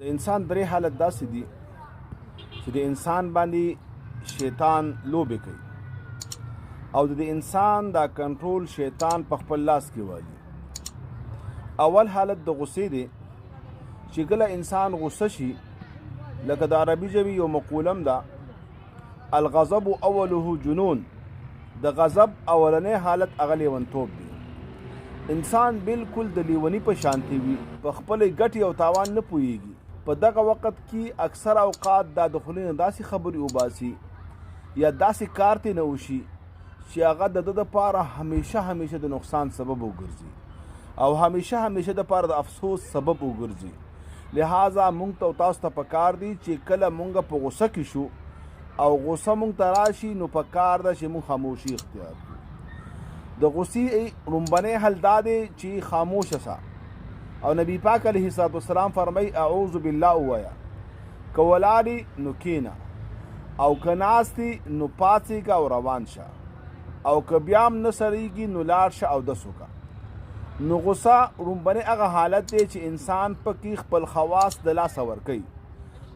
د انسان درې حالت داسې دي چې د انسان باندې شیطان لوبې کوي او د انسان دا کنټرول شیطان په خپل لاس کې والي. اول حالت د غصې دی چې کله انسان غصه شي، لکه د عربي ژبې یو مقولم ده، الغضب اوله جنون، د غضب اولنې حالت هغه لیونتوب دی. انسان بالکل د لیوني په شانتي وي، په خپلې ګټې او تاوان نه پوهیږي. په دغه وخت کې اکثر اوقات دا د خولې نه داسې خبرې وباسي یا داسې کار ترې نه وشي چې هغه د ده دپاره همیشه همیشه د نقصان سبب وګرځي او همیشه همیشه دپاره د افسوس سبب وګرځي. لہذا مونږ ته او تاسو ته پکار دي چې کله مونږ په غوسه کې شو او غوسه مونږ ته راشي، نو پکار ده چې مونږ خاموشي اختیار کړو. د غصې ړومبنی حل دا دی چې خاموشه سه، او نبی پاک علیه الصلاة والسلام فرمای اعوذ بالله ووایا، که ولاړې نو کینه، او که ناستې نو پاڅېږه او روان شه، او که بیا هم نه سړېږي نو لاړ شه او دس وکړه. نو غصه ړومبنی هغه حالت دی چې انسان پکې خپل خواص د لاسه ورکوي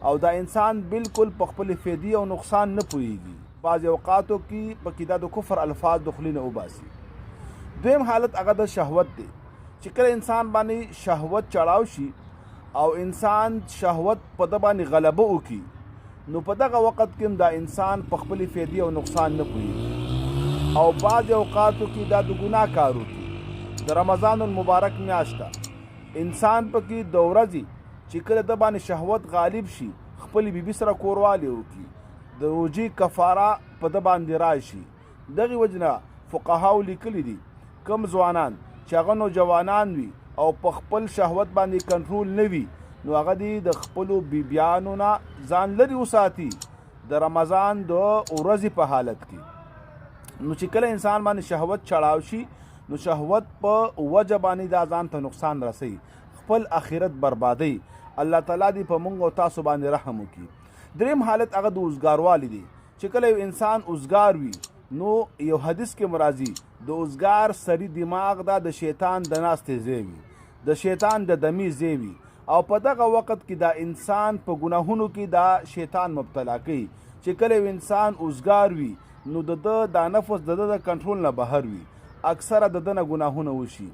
او دا انسان بالکل په خپلې فیدې او نقصان نه پوهېږي. بعضې اوقاتو کې پکې دا د کفر الفاظ د خولې نه وباسي. دویم حالت هغه د شهوت دی چې کله انسان باندې شهوت چړاو شي او انسان شهوت په ده باندې غلبه وکړي، نو په دغه وخت کې هم دا انسان په خپلې فیدې او نقصان نه پوهېږي او بعضې اوقاتو کې دا د ګناه کار وکړي. د رمضان المبارک میاشت ده، انسان پکې د ورځې چې کله ده باندې شهوت غالب شي خپلې بیبي سره کوروالی وکړي، د روژې کفاره په ده باندې راشي. دغې وجې نه فقهاو لیکلي دي کوم ځوانان چې هغه نوجوانان وي او په خپل شهوت باندې کنټرول نه وي، نو هغه دې د خپلو بیبیانو نه ځان لرې وساتي د رمضان د ورځې په حالت کې. نو چې کله انسان باندې شهوت چړاو شي، نو شهوت په وجه باندې دا ځان ته نقصان رسي، خپل اخرت بربادي. الله تعالی دې په مونږ او تاسو باندې رحم وکړي. دریم حالت هغه د اوزګاروالي دی چې کله یو انسان اوزګار وي، نو یو حدیث کې مرাজি د اوزګار سړي دماغ دا د شیطان د ناستې ځای وي، د شیطان د دمې ځای وي، او په دغه وخت کې دا انسان په ګناهونو کې دا شیطان مبتلا کوي. چې کله یو انسان اوزګار وي، نو د ده دا نفس د ده د کنټرول نه بهر وي، اکثره د ده نه ګناهونه وشي،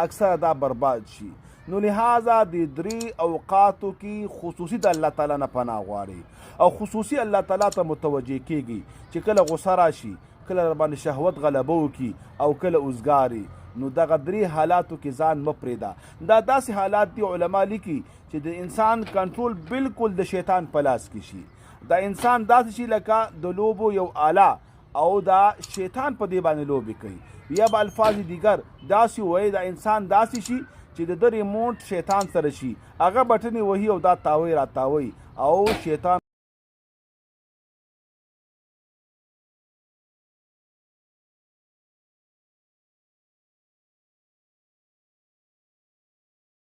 اکثره دا برباد شي. نو لہذا د درې اوقاتو کې خصوصي د الله تعالی نه پناه غواړي او خصوصي الله تعالی ته متوجه کیږي چې کله غصه راشي، کله در باندې شهوت غلبه وکړي او کله اوزګاري، نو دغه درې حالاتو کې ځان مه پرېږده. دا داسې حالات دي، علما لیکي چې د انسان کنټرول بالکل د شیطان په لاس کې شي. دا انسان داسې شي لکه د لوبو یو آله او دا شیطان په دې باندې لوبې کوي. یا به الفاظ دیګر داسې وایي، دا انسان داسې شي چې د ده ریموټ شیطان سره شي، هغه بټنې وهي او دا تاوی را تاوی او شیطان